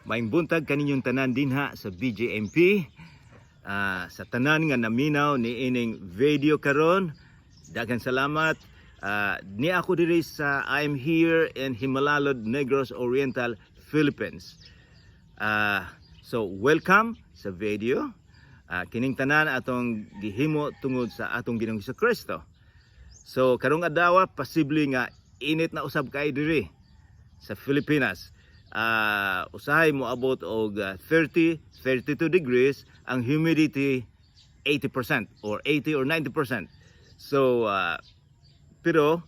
Maayong buntag kaninyong tanan dinha sa BJMP. Sa tanan nga naminaw ni ining video karon, daghang salamat. Ni ako diri sa, I'm here in Jimalalud, Negros Oriental, Philippines. So welcome sa video. Kining tanan atong gihimo tungod sa atong Ginoong Kristo. So karong adlaw, posible nga init na usab kay diri sa Pilipinas. Usahay moabot og 30, 32 degrees, ang humidity 80% or 80 or 90%. So pero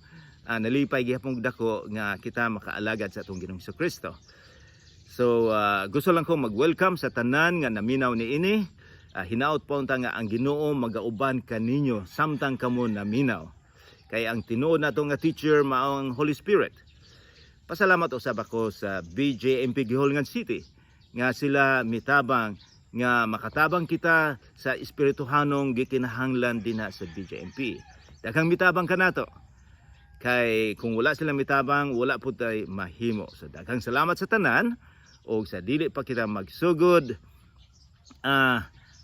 nalipay gihapon dako nga kita makaalagad sa atong Ginoong Kristo. So gusto lang ko mag-welcome sa tanan nga naminaw ni ini. Hinaot pa unta nga ang Ginoo magauban kaninyo samtang kamo naminaw. Kay ang tinuod nato nga teacher mao ang Holy Spirit. Pasalamat usab ako sa BJMP Guihulngan City nga sila mitabang nga makatabang kita sa espirituhanong gikinahanglan dinha sa BJMP. Daghang mitabang kanato. Kay kung wala sila mitabang, wala pud tay mahimo. So daghang salamat sa tanan og sa dili pa kita magsugod,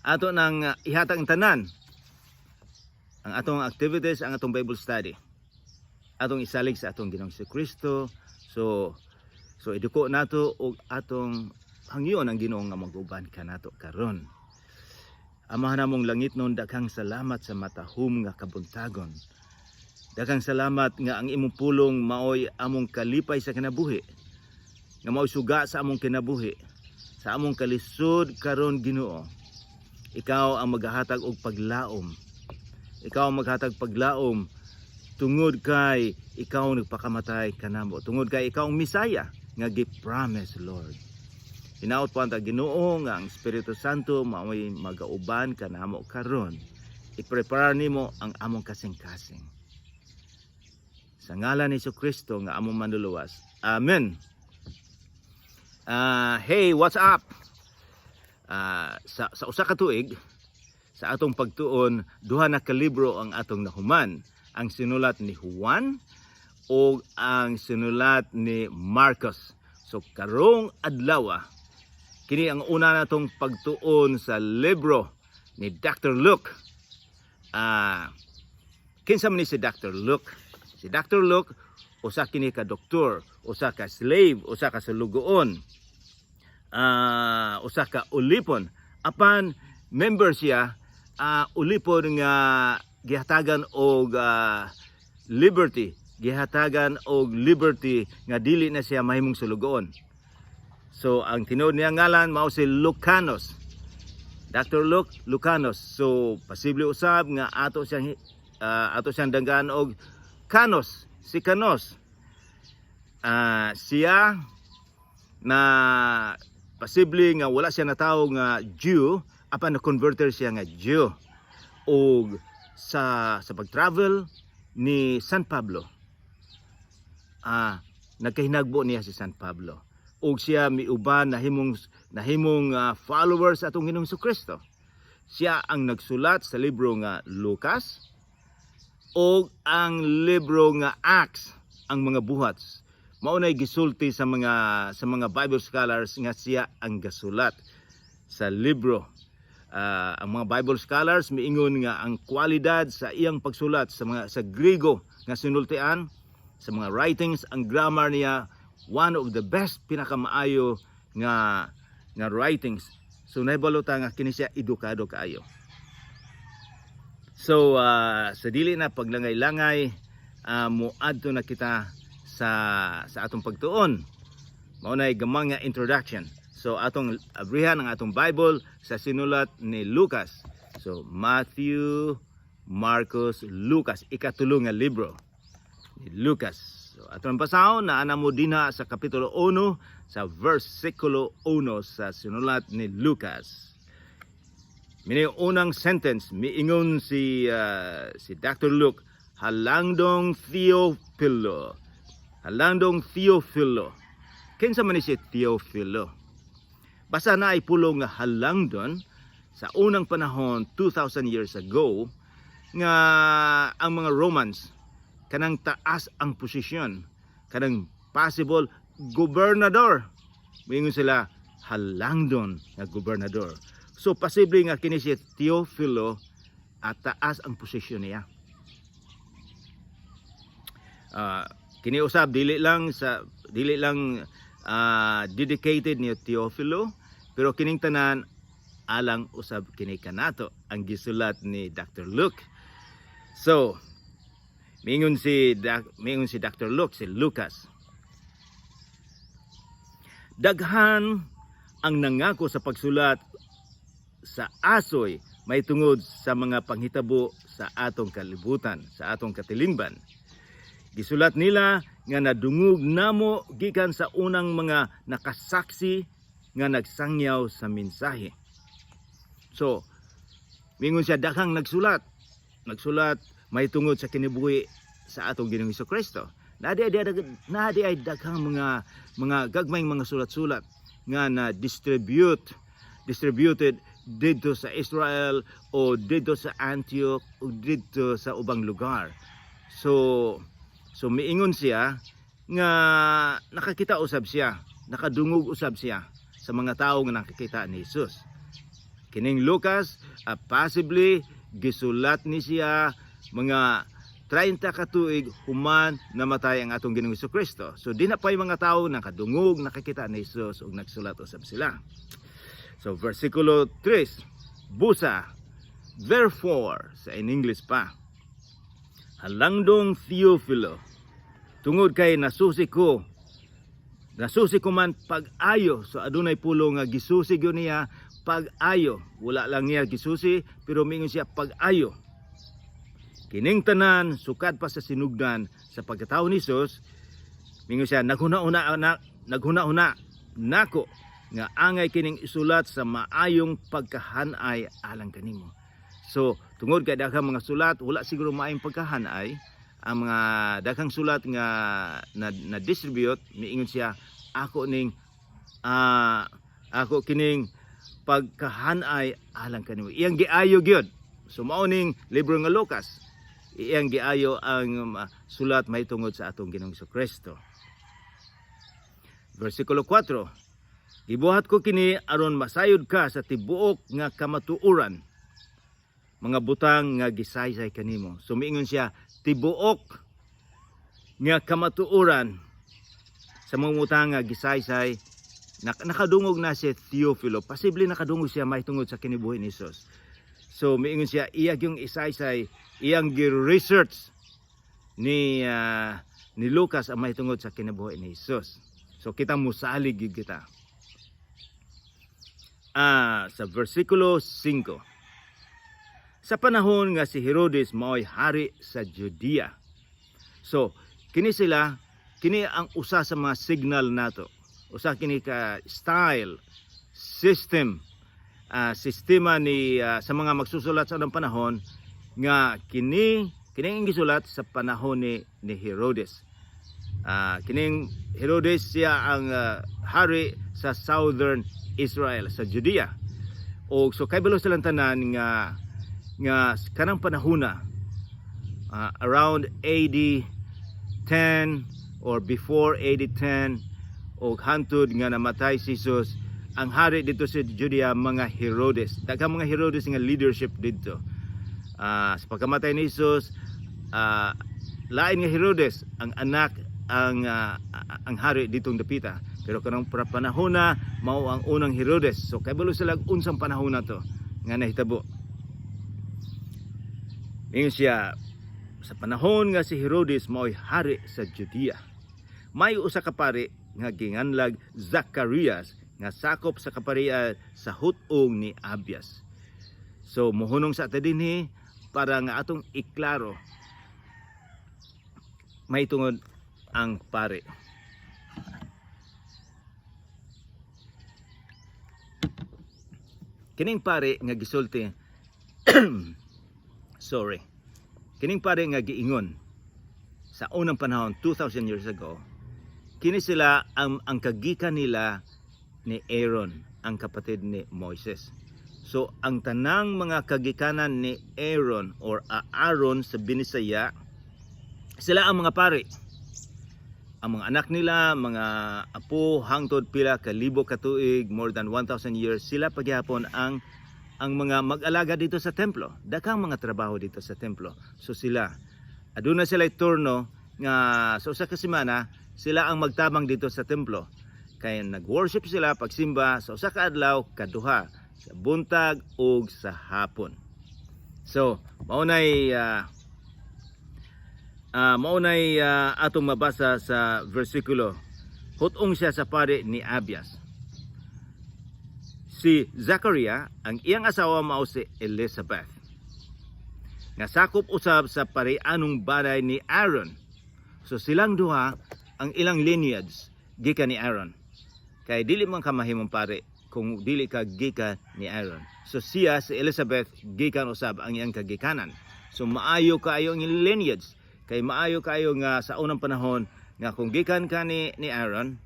ato nang ihatag ang tanan, ang atong activities, ang atong Bible study. Atong isalig sa atong Ginoong Kristo. So iduko nato og atong hangyon ang Ginoo nga mag-uban kanato karon. Amahan namong langitnon, daghang salamat sa matahom nga kabuntagon. Daghang salamat nga ang imong pulong maoy among kalipay sa kinabuhi. Nga maoy suga sa among kinabuhi. Sa among kalisod karon, Ginoo. Ikaw ang maghahatag og paglaom. Ikaw ang maghatag paglaom tungod kay ikaw nagpakamatay kanamo, tungod kay ikaw ang Misaya nga gi-promise, Lord. Hinaot po ang Ginoo nga ang Espiritu Santo mao'y magauban kanamo karon. I-prepare nimo ang among kasing-kasing. Sa ngalan ni Kristo nga among manluluwas. Amen. Hey, what's up? Sa usa ka tuig sa atong pagtuon, duha na ka libro ang atong nahuman: ang sinulat ni Juan o ang sinulat ni Marcos. So karong adlaw, kini ang una natong pagtuon sa libro ni Dr. Luke. Kinsa man ni si Dr. Luke? Si Dr. Luke usa kini ka doktor, usa ka slave, usa ka sulugoon, usa ka ulipon. Apan member siya, ulipon nga gihatagan og liberty, gihatagan og liberty nga dili na siya mahimong sulugoon. So ang tinuod niya ngalan mao si Lucanos. Dr. Luke Lucanos. So posible usab nga ato siyang danggaan og Canos, si Canos. Siya na posible nga wala siya natawo nga Jew, apan na converter siya nga Jew. Og sa pag-travel ni San Pablo, nagkahinagbo niya si San Pablo ug siya miuban, nahimong followers sa atong Ginoong Kristo. Siya ang nagsulat sa libro nga Lucas o ang libro nga Acts, ang mga buhat. Mao nay gisulti sa mga Bible scholars nga siya ang gasulat sa libro. Ang mga Bible scholars miingon nga ang kwalidad sa iyang pagsulat sa mga sa Griego nga sinultian sa mga writings, ang grammar niya one of the best, pinakamaayo nga nga writings. So nahibalo ta nga kini siya edukado kaayo. So sa dili na paglangay-langay, moadto na kita sa atong pagtuon. Mao nay gamay nga introduction. So atong abrihan ang atong Bible sa sinulat ni Lucas. So Matthew, Marcos, Lucas, ikatulo nga libro ni Lucas. So atong basahon na ana mo dinha sa kapitulo 1 sa versikulo 1 sa sinulat ni Lucas. Mini unang sentence, miingon si Dr. Luke, "Halangdong Theophilo." Halangdong Theophilo. Kinsa man ni si Theophilo? Basta naay pulong nga halangdon, sa unang panahon 2,000 years ago nga ang mga Romans, kanang taas ang posisyon, kanang possible gobernador, moingon sila halangdon nga gobernador. So posible nga kini si Teofilo at taas ang posisyon niya. Kini usab dili lang dedicated ni Teofilo, pero kining tanan alang usab kini kanato ang gisulat ni Dr. Luke. So mingon si Dr. Luke, si Lucas. Daghan ang nangako sa pagsulat sa asoy may tungod sa mga panghitabo sa atong kalibutan, sa atong katilingban. Gisulat nila nga nadungog namo gikan sa unang mga nakasaksi nga nagsangyaw sa mensahe. So, mingon siya daghang nagsulat. Nagsulat may tungod sa kinibuhi sa atong Ginoong Kristo. Naa diay daghang mga gagmayng mga sulat-sulat nga na distributed didto sa Israel o didto sa Antioch o didto sa ubang lugar. So miingon siya nga nakakita usab siya, nakadungog usab siya sa mga tao nga nakakita ni Jesus. Kining Lucas, possibly gisulat ni siya mga 30 ka tuig human namatay ang atong Ginoong Kristo. So di na pa'y mga tao nakadungog, nakakita ni Jesus ug nagsulat usab sila. So versikulo 3, busa, therefore, sa in English pa. Halangdong Theophilo, tungod kay nasusi ko man pag-ayo. So adunay pulo nga gisusi gyud niya pag-ayo. Wala lang niya gisusi, pero mingon siya pag-ayo. Kining tanan sukad pa sa sinugdan sa pagkatao ni Jesus, mingon siya naghuna-huna na, naghuna-huna nako nga angay kining isulat sa maayong pagkahanay alang kanimo. So tungod kay daghang mga sulat, wala siguro maayong pagkahanay ang mga daghang sulat nga na distribute, miingon siya ako kining pagkahanay alang kanimo. Iyang giayo gyud. So mao ning libro nga Lucas. Iyang giayo ang sulat mahitungod sa atong Ginoong Kristo. Versikulo 4. Gibuhat ko kini aron masayod ka sa tibuok nga kamatuoran, mga butang nga gisaysay kanimo. So miingon siya tibuok nga kamatuoran sa mga butang nga gisaysay. Nakadungog na si Theophilo. Posible nakadungog siya mahitungod sa kinibuhi ni Jesus. So miingon siya iya yung isaysay, iyang gi-research ni Lucas ang mahitungod sa kinabuhi ni Jesus. So kita musalig gyud kita. Sa versikulo 5. Sa panahon nga si Herodes mao'y hari sa Judea. So, kini sila, kini ang usa sa mga signal nato. Usa kini ka style, system, sistema ni sa mga magsusulat sa unang panahon nga kini kini ang gisulat sa panahon ni Herodes. Kining Herodes, siya ang hari sa southern Israel, sa Judea. O so kaybalo silang tanan nga nga kanang panahona, around AD 10 or before AD 10 o hantod nga namatay si Jesus, ang hari dito sa Judea mga Herodes. Daghang mga Herodes nga leadership dito. Sa pagkamatay ni Jesus, lain nga Herodes ang anak ang hari ditong dapita. Pero kanang panahon na mao ang unang Herodes. So kabalo sila unsang panahon na to nga nahitabo. Ingon siya sa panahon nga si Herodes mao'y hari sa Judea, may usa ka pari nga ginganlag Zacarias nga sakop sa kaparian sa hut-ong ni Abias. So mohunong sa ta dinhi para nga atong iklaro may tungod ang pare. Kining pare nga gisulti, sorry. Kining pare nga giingon sa unang panahon 2000 years ago, kini sila ang kagikan nila ni Aaron, ang kapatid ni Moises. So ang tanang mga kagikanan ni Aaron or Aaron sa Binisaya, sila ang mga pari. Ang mga anak nila, mga apo, hangtod pila ka libo ka tuig, more than 1,000 years, sila pagyapon ang mga mag-alaga dito sa templo. Daghang mga trabaho dito sa templo. So sila, aduna sila turno nga sa usa ka semana sila ang magtabang dito sa templo. Kay nag-worship sila, pagsimba, sa usa ka adlaw kaduha, sa buntag ug sa hapon. So, mao nay atong mabasa sa versikulo. Hut-ong siya sa pari ni Abias. Si Zachariah, ang iyang asawa mao si Elizabeth, nga sakop usab sa parianong balay ni Aaron. So silang duha, ang ilang lineage gikan ni Aaron. Kay dili man ka mahimong pare kung dili ka gikan ni Aaron. So siya, si Elizabeth, gikan usab ang iyang kagikanan. So maayo kaayo ang lineage, kay maayo kaayo nga sa unang panahon nga kung gikan ka ni Aaron,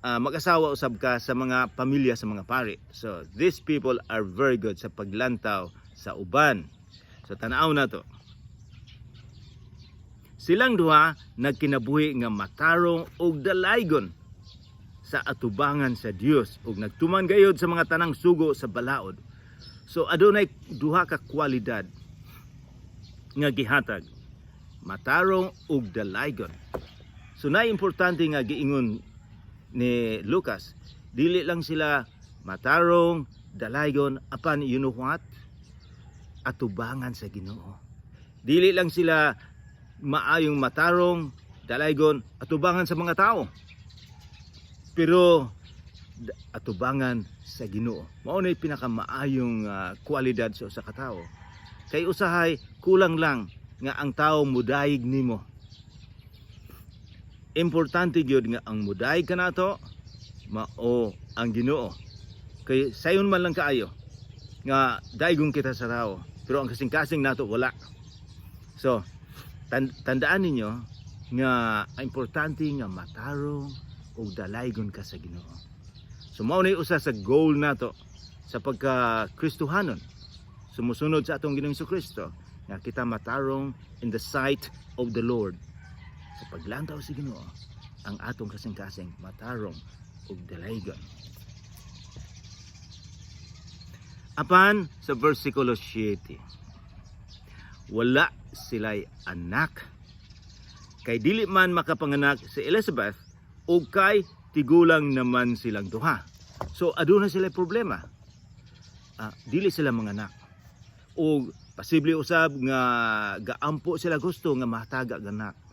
mag-asawa usab ka sa mga pamilya sa mga pari. So these people are very good sa paglantaw sa uban. So tanaw na to. Silang duha nagkinabuhi nga matarong ug dalaygon sa atubangan sa Dios ug nagtuman gayod sa mga tanang sugo sa balaod. So adunay duha ka kwalidad nga gihatag: matarong ug dalaygon. So na importante nga giingon ni Lucas, dili lang sila matarong, dalaygon, apan you know what? Atubangan sa Ginoo. Dili lang sila maayong matarong, dalaygon, atubangan sa mga tao. Pero atubangan sa Ginoo. Mao na pinakamaayong kwalidad sa usa ka tawo. Kay usahay kulang lang nga ang tao mudayig nimo. Importante gyud nga ang mudayig kanato mao ang Ginoo. Kay sayon man lang kaayo nga daygon kita sa tao, pero ang kasing-kasing nato wala. So, tandaan ninyo nga ang importante nga matarong ug dalaygon ka sa Ginoo. So mao na usa sa goal nato sa pagka Kristohanon. Sumusunod sa atong Ginoong Kristo nga kita matarong in the sight of the Lord. Sa paglantaw sa Ginoo, ang atong kasing-kasing matarong ug dalaygon. Apan sa versikulo 7, wala sila'y anak. Kay dili man makapanganak si Elizabeth ug kay tigulang naman silang duha. So aduna sila problema. Dili sila manganak. O posible usab nga gaampo sila gusto nga mahataga anak.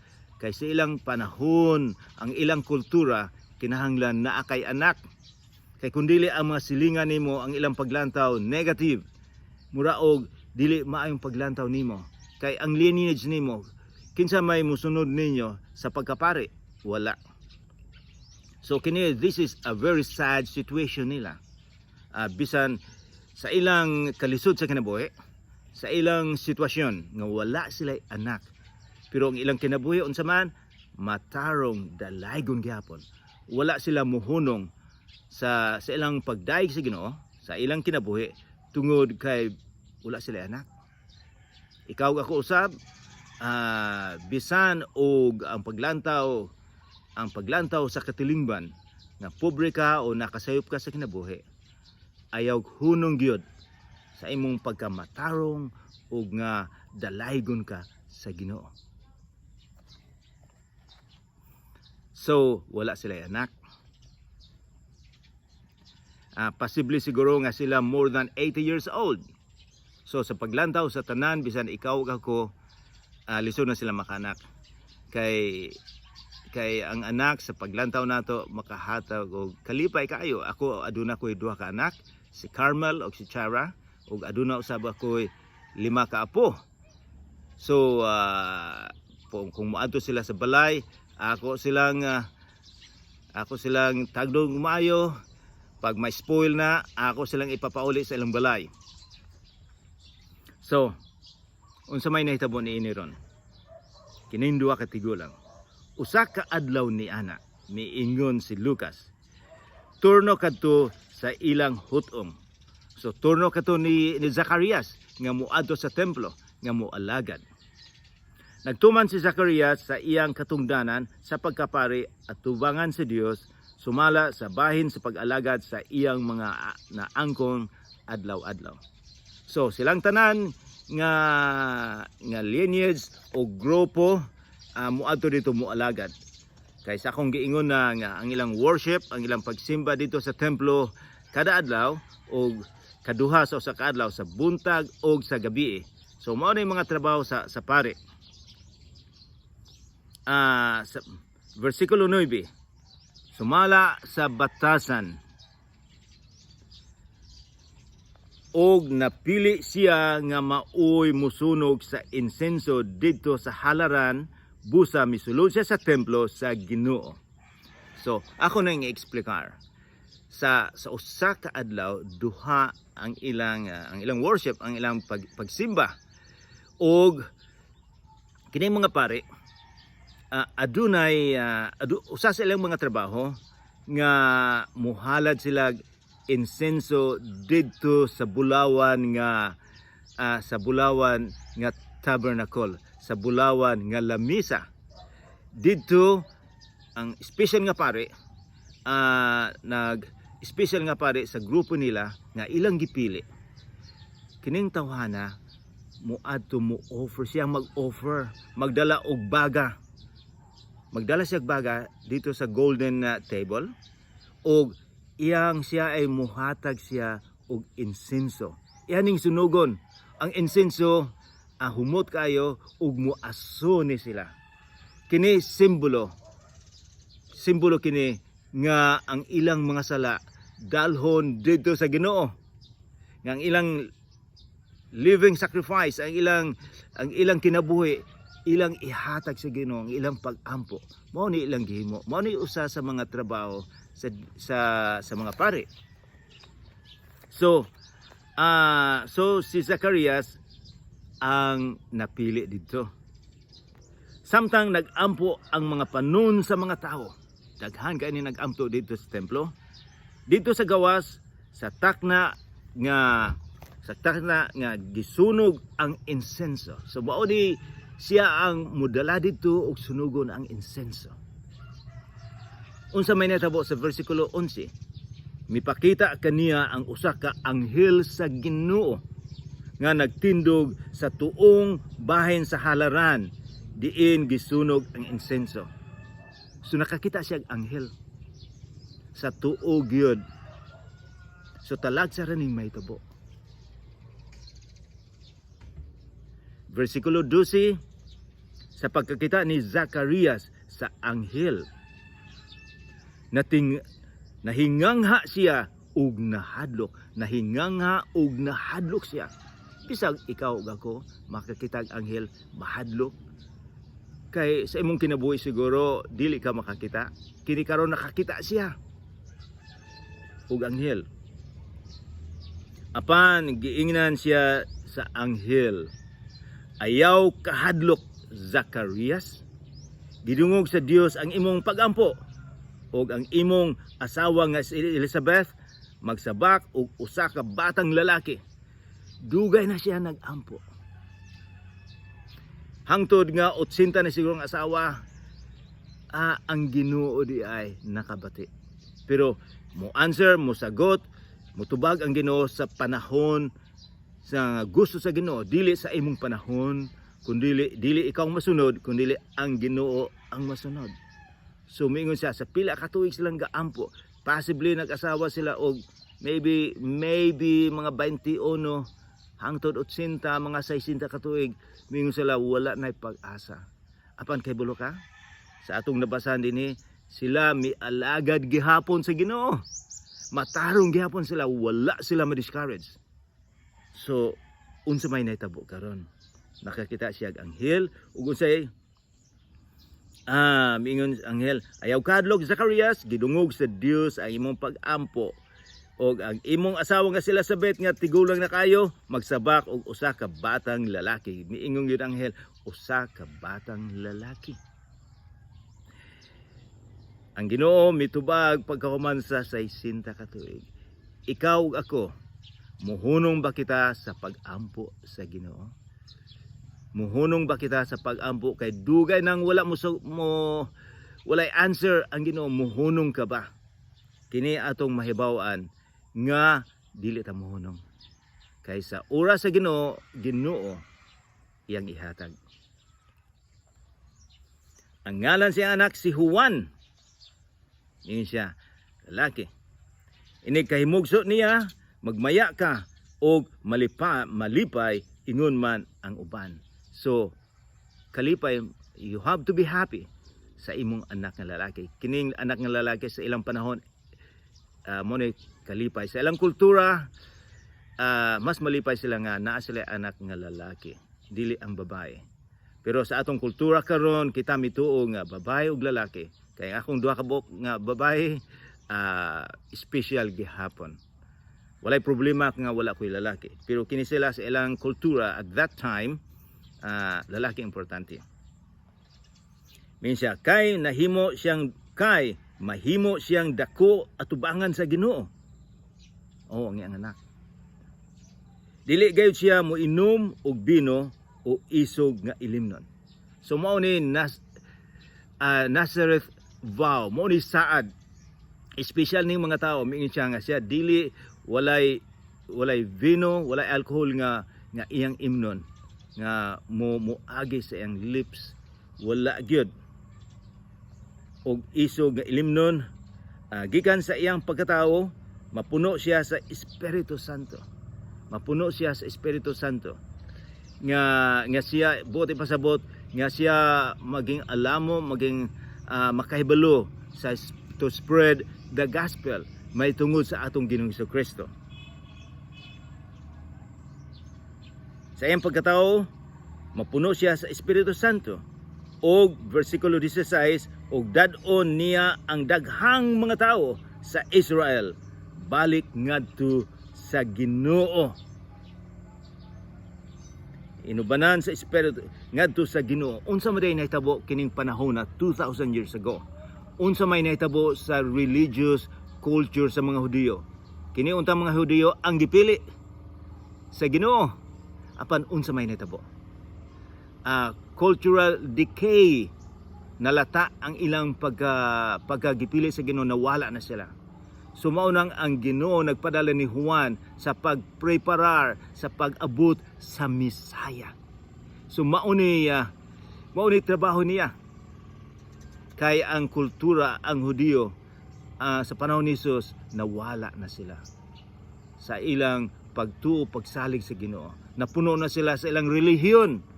Kay sa ilang panahon, ang ilang kultura, kinahanglan naa kay anak. Kay kung dili, ang mga silingan nimo, ang ilang paglantaw negative. Mura og dili maayong paglantaw nimo. Kay ang lineage nimo, kinsa may musunod ninyo sa pagkapari? Wala. So kini, this is a very sad situation nila. Bisan sa ilang kalisod sa kinabuhi, sa ilang sitwasyon nga wala sila anak. Pero ang ilang kinabuhi unsa man, matarong, dalaygon gyapon. Wala sila muhunong sa ilang pagdayeg sa Ginoo, sa ilang kinabuhi, tungod kay wala sila anak. Ikaw, ako usab, bisan og ang paglantaw sa katilingban nga pobre ka o nakasayop ka sa kinabuhi, ayaw hunong gyud sa imong pagkamatarong ug nga dalaygon ka sa Ginoo. So, wala sila anak. Posible siguro nga sila more than 80 years old. So sa paglantaw sa tanan, bisan ikaw ug ako, lisod na sila makanak. Kay ang anak sa paglantaw nato makahatag og kalipay kaayo. Ako, aduna ko'y duha ka anak, si Carmel ug si Chara, ug aduna usab ako'y lima ka apo. So kung moadto sila sa balay, ako silang tagdong maayo. Pag may spoil na, ako silang ipapauli sa ilang balay. So, unsa may nahitabo niini ron? Kining duha ka tigulang. Usa ka adlaw ni ana, miingon si Lucas. Turno kadto sa ilang hut-ong. So turno kadto ni Zacarias nga muadto sa templo nga moalagad. Nagtuman si Zacarias sa iyang katungdanan sa pagkapari at tubangan sa Dios sumala sa bahin sa pag-alagad sa iyang mga naangkong adlaw-adlaw. So silang tanan nga nga lineage o grupo muadto dito mualagad. Kay sa akong giingon na nga ang ilang worship, ang ilang pagsimba dito sa templo kada adlaw og kaduha sa usa ka adlaw, sa buntag og sa gabi. So mao na yung mga trabaho sa pare. Sa versikulo 9, sumala sa batasan, og napili siya nga maoy musunog sa insenso didto sa halaran busa misulod siya sa templo sa Ginoo. So ako na yung i-explicar. Sa usa ka adlaw, duha ang ilang worship, ang ilang pagsimba. Og kining mga pare, adunay usa sa ilang mga trabaho nga muhalad sila insenso didto sa bulawan nga tabernacle, sa bulawan nga lamisa. Didto ang special nga pare, nag special nga pare sa grupo nila nga ilang gipili, kining tawhana muadto mo offer siya, mag-offer, magdala og baga, magdala siya og baga dito sa golden table og iyang siya ay muhatag siya og insenso. Iyaning sunugon ang insenso, humot kayo ug muaso ni sila. Kini simbolo, simbolo kini nga ang ilang mga sala dalhon didto sa Ginoo, nga ang ilang living sacrifice, ang ilang kinabuhi, ilang ihatag sa Ginoo, ang ilang pag-ampo. Mao ni ilang gihimo, mao ni usa sa mga trabaho sa mga pare. So si Zacarias ang napili didto. Samtang nag-ampo ang mga panon sa mga tao, daghan kay ni nag-ampo dito sa templo, dito sa gawas sa takna nga gisunog ang insenso. So mao di siya ang mudala didto og sunugon ang insenso. Unsa may natabo sa versikulo 11? Mipakita kaniya ang usa ka anghel sa Ginoo nga nagtindog sa tuong bahin sa halaran diin gisunog ang insenso. So nakakita siya og anghel sa tuo gyud. So talagsa ra ning mahitabo. Versikulo 12, sa pagkakita ni Zacarias sa anghel, nating nahingangha siya ug nahadlok, nahingangha ug nahadlok siya. Bisag ikaw ug ako makakita og anghel, mahadlok. Kay sa imong kinabuhi siguro dili ka makakita. Kini karon nakakita siya og anghel. Apan giingnan siya sa anghel, "Ayaw kahadlok, Zacarias. Gidungog sa Dios ang imong pagampo ug ang imong asawa nga si Elizabeth magsabak og usa ka batang lalaki." Dugay na siya nagampo. Hangtod nga 80 na siguro ang asawa, ang Ginoo di ay nakabati. Pero mo answer, mo sagot, motubag ang Ginoo sa panahon sa gusto sa Ginoo, dili sa imong panahon, kundili dili ikaw ang masunod, kundili ang Ginoo ang masunod. So miingon siya sa pila ka tuig silang gaampo. Possibly nag-asawa sila og maybe mga 21 hangtod 80, mga 60 ka tuig. Miingon sila wala na pag-asa. Apan kay bulo ka sa atong nabasahan dinhi, sila mialagad gihapon sa Ginoo. Matarong gihapon sila, wala sila ma-discourage. So unsa may nahitabo karon? Nakakita siya og anghel ug unsay miingon anghel, "Ayaw kahadlok, Zacarias, gidungog sa Dios ang imong pag-ampo og ang imong asawa nga si Elizabeth nga tigulang na kayo magsabak og usa ka batang lalaki." Miingon gyud anghel, usa ka batang lalaki. Ang Ginoo mitubag pagkahuman sa 60 ka tuig. Ikaw ug ako, muhunong ba kita sa pag-ampo sa Ginoo? Muhunong ba kita sa pag-ampo kay dugay nang wala mo, mo walay answer ang Ginoo? Muhunong ka ba? Kini atong mahibaw-an nga dili ta muhunong. Kay sa oras sa Ginoo, Ginoo iyang ihatag. Ang ngalan siya anak si Juan. Yun siya, lalaki. Inig kahimugso niya, magmaya ka og malipay ingon man ang uban. So, kalipay, you have to be happy sa imong anak nga lalaki. Kining anak nga lalaki sa ilang panahon, mo ni kalipay. Sa ilang kultura, mas malipay sila nga naa sila anak nga lalaki, dili ang babae. Pero sa atong kultura karon, kita mituo nga babae ug lalaki. Kay akong duha ka buok nga babae, special gihapon. Walay problema nga wala ko'y lalaki. Pero kini sila sa ilang kultura at that time, lalaki importante. Minsa kay mahimo siyang dako atubangan sa Ginoo. Oh, ang iyang anak. Dili gayud siya mo inom og bino o isog nga ilimnon. So mao ni Nazareth vow, mao ni saad. Espesyal ning mga tao, miingon siya nga siya dili walay vino, walay alcohol nga iyang imnon nga mo moagi sa iyang lips, wala gyud. Og isog nga ilimnon, gikan sa iyang pagkatao, mapuno siya sa Espiritu Santo. Mapuno siya sa Espiritu Santo. Nga siya buot ipasabot nga siya maging alamo, maging makahibalo sa to spread the gospel may tungod sa atong Ginoong Kristo. Sa iyang pagkatao, mapuno siya sa Espiritu Santo. Og versikulo 16, og dad-on niya ang daghang mga tao sa Israel balik ngadto sa Ginoo. Inubanan sa Espiritu ngadto sa Ginoo. Unsa man day nahitabo kining panahon na 2000 years ago? Unsa may nahitabo sa religious culture sa mga Hudiyo? Kini unta mga Hudiyo ang gipili sa Ginoo. Apan unsa may nahitabo? Cultural decay, nalata ang ilang pagkagipili sa Ginoo, nawala na sila. So mao nang ang Ginoo nagpadala ni Juan sa pagpreparar sa pag-abot sa Misaya. So mao ni trabaho niya. Kay ang kultura ang Hudiyo sa panahon ni Jesus, nawala na sila sa ilang pagtuo, pagsalig sa Ginoo. Napuno na sila sa ilang relihiyon,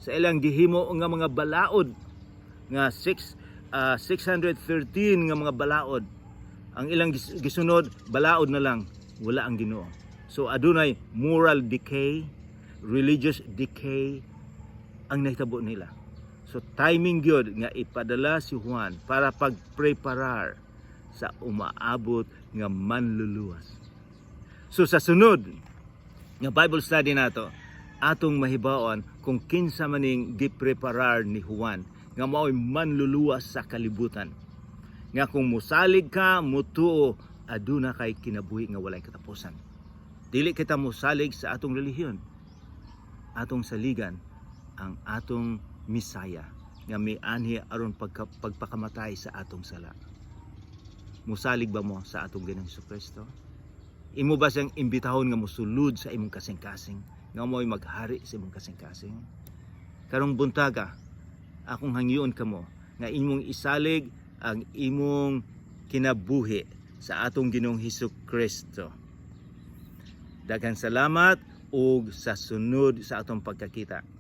sa ilang gihimo nga mga balaod nga 613 nga mga balaod. Ang ilang gisunod, balaod na lang, wala ang Ginoo. So adunay moral decay, religious decay ang nahitabo nila. So timing gyud nga ipadala si Juan para pagpreparar sa umaabot nga manluluwas. So sa sunod nga Bible study nato, atong mahibaon kung kinsa maning gipreparar ni Juan nga mao'y manluluwas sa kalibutan. Nga kung musalig ka, mutuo, aduna kay kinabuhi nga walay katapusan. Dili kita musalig sa atong relihiyon. Atong saligan ang atong Misaya nga mianhi aron pagpakamatay sa atong sala. Musalig ba mo sa atong Ginoong Kristo? Imo ba siyang imbitahon nga mosulod sa imong kasing-kasing? Nga mo'y maghari sa imong kasing-kasing? Karong buntaga, akong hangyoon kamo nga imong isalig ang imong kinabuhi sa atong Ginoong Hesus Kristo. Daghang salamat ug sa sunod sa atong pagkakita.